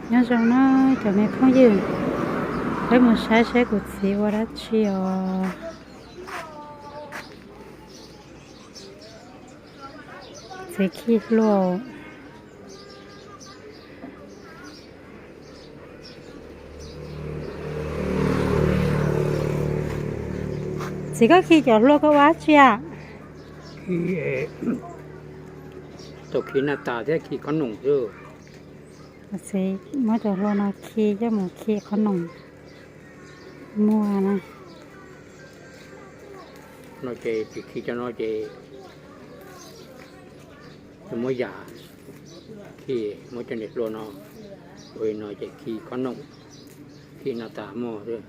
Nyob zoo na cov me phooj ywg, peb mus saib saib kuv txiv ua dab tsi os. Txiv khi hlua. Txiv, koj khi cov hlua koj ua dab tsi a? Tau khi naj tas thiab khi qhob noom xwb. Txiv muab cov hlua no khi coj mus khi qhob noom muag na. No ces tsis khi cov no ces muab yam khi, muab cov niag hlua no ua li no ces khi qhob noom, khi naj tas muag xwb.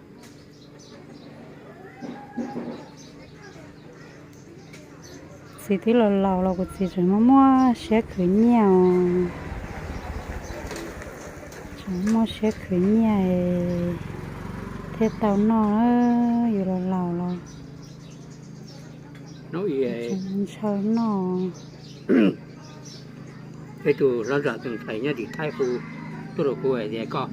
Txiv twb los laus los kuv txiv tseem muaj muaj siab khwv nyiaj os. Tseem muaj siab khwv nyiaj thiaj tau noj, yus los laus los ntshaw noj. Peb tus hlob zam tus ntxhais nyob tim Thaib hu tuaj rau kuv hais tias koj,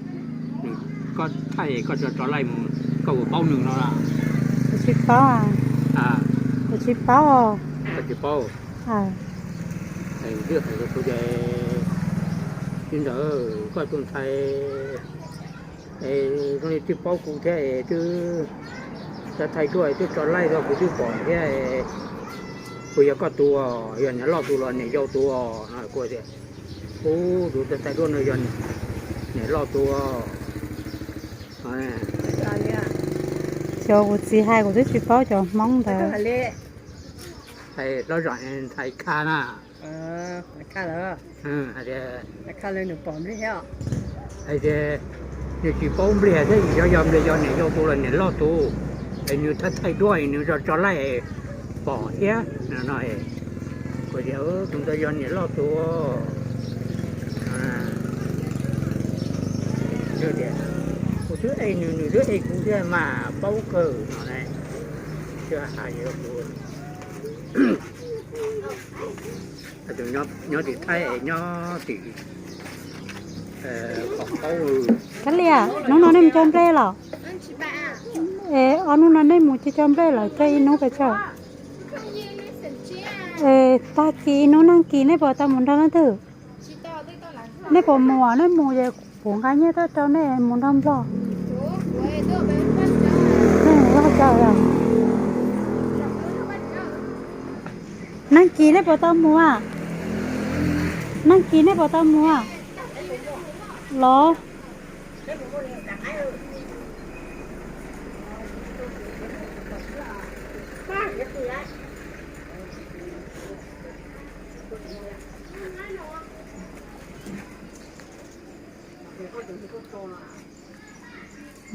koj thaij koj tso tso laij mus, koj puas paub nws no los? Kuv tsis paub. Kuv tsis paub. Koj tsis paub? Twb hais rau kuv tias, li ntawd koj tus ntxhais es zoo li twb paub kuv thiab es twb thaij duab twb tso laij rau kuv twb pom thiab, puas yog koj tus, yog niam loj tus los niam yau tus no? Kuv tias, ub, tus thaij duab no yog niam loj tus. Cov kuv txiv hais kuv twb tsis paub cov Hmoob ntawd. Hlob zam ntxhais Kha na. Hais tias nws tsis paub Npliag thiab, yog yog Npliag yog niam yau tus los niam loj tus, es nws thaij thaij duab nws tso tso laij pom thiab no. Kuv tias tus ntawd yog niam loj tus. Kuv twb ej nws, nws twb ej kuv thiab mas paub kawg no. Nyob tim Thaib es nyob tim Kab Lia, hnub no nej mus cog nplej los? Es ob hnub no nej mus cog nplej los cog ib hnub pes tsawg? Es tag kis ib hnub nag kis nej puas tau mus nrog leej twg? Nej puas mus, nej mus ces kuv nqa nyiaj tuaj rau nej mus nrog nplog. Nej mus Vaj Tsawv os. Nag kis nej puas tau mus a? Nag kis nej puas tau mus a? Los.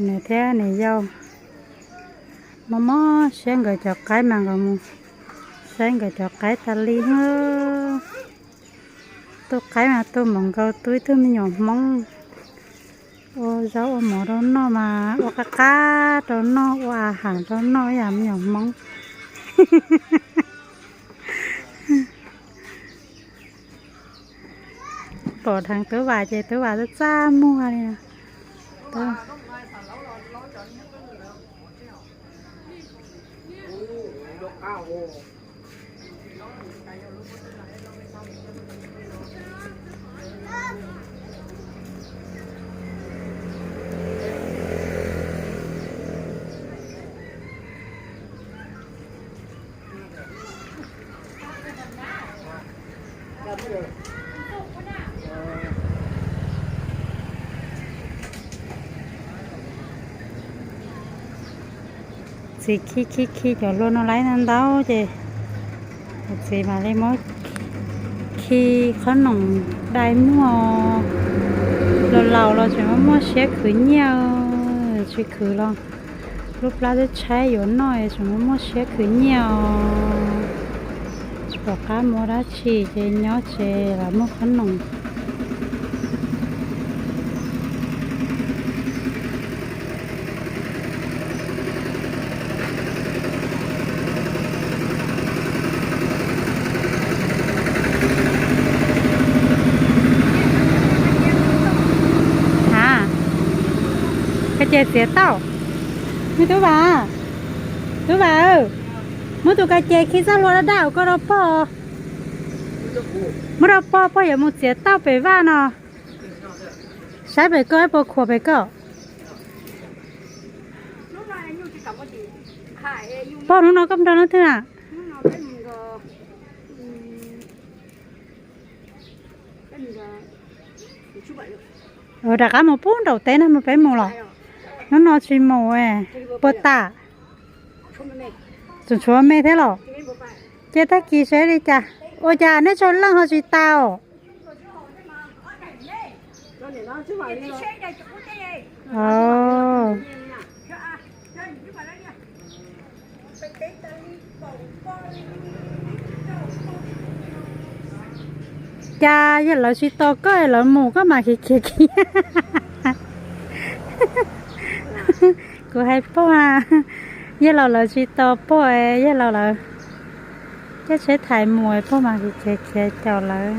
Nws thiab nws yau mob mob siab nkawd cov qaib mas nkawd mus saib nkawd cov qaib tas li. Tus qaib mas tus mus nkaus tus ib tug me nyuam Hmoob ua zaub ua mov rau noj mas ua qab qab rau noj, ua a has rau noj ib yam me nyuam Hmoob. Pom dheev Tub Vam ces Tub Vam txaj txaj muag li. Txiv khi khi khi cov hlua no laib ntau ntau ces kuv txiv mam li muab khi qhob noom dai muag. Laus laus los tseem muaj muaj siab khwv nyiaj, tsis khwv los lub plab twb tshaib yuav noj tseem muaj muaj siab khwv nyiaj os. Tom qab mus dab tsi ces nyob tsev los muag qhob noom. Ces txiav tauj. Me tub Vam, tub Vam, muab tus ka ces khi txoj hlua daj daj uas koj rau pog. Muab rau pog, pog yuav mus txiav tauj pem vaj no. Saib pem koj ib puas khuam pem koj. Pog, hnub no koj nrog leej twg na? Rov qab mus pub nraum teb no mas peb mus los? Hnub no tsis mus, puas tas? Tseem tshuav me thiab los? Ces tag kis saib li cas. Ua cas nej tsawg leej ho tsis tau? Cas yog lawv tsis tos koj es lawv mus koj mam khiav khiav khiav. Kuv hais pog, yog los lawv tsis tos pog, yog los lawv caij tsheb thaiv mus pog mas khiav khiav caum lawv.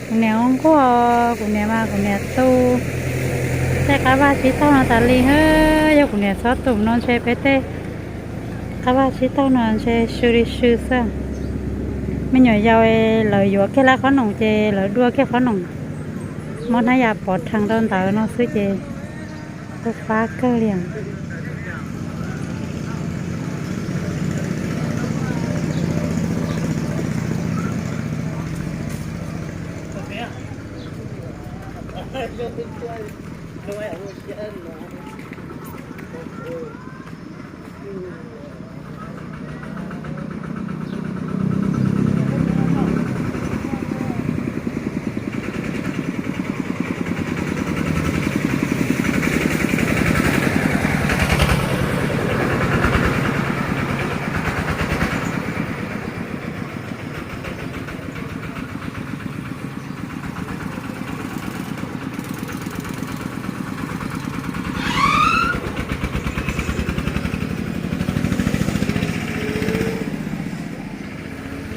Kuv niam ua nquag, kuv niam mas kuv niam tu tej qab vaj tsib taug no tas li hab. Yog kuv niam txhob tu no ntshe peb tej qab vaj tsib taug no ntshe sw li sw xwb. Me nyuam yaus lawv yuav kiag lawv qhob noom ces lawv dua kiag qhob noom, muab hnab yas pov rhees rau ntawd no xwb ces fab fab kawg li os.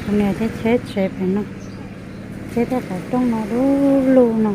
Kuv niam thiab tsheb tsev pem no, tsheb tej qhov rooj no du lug no.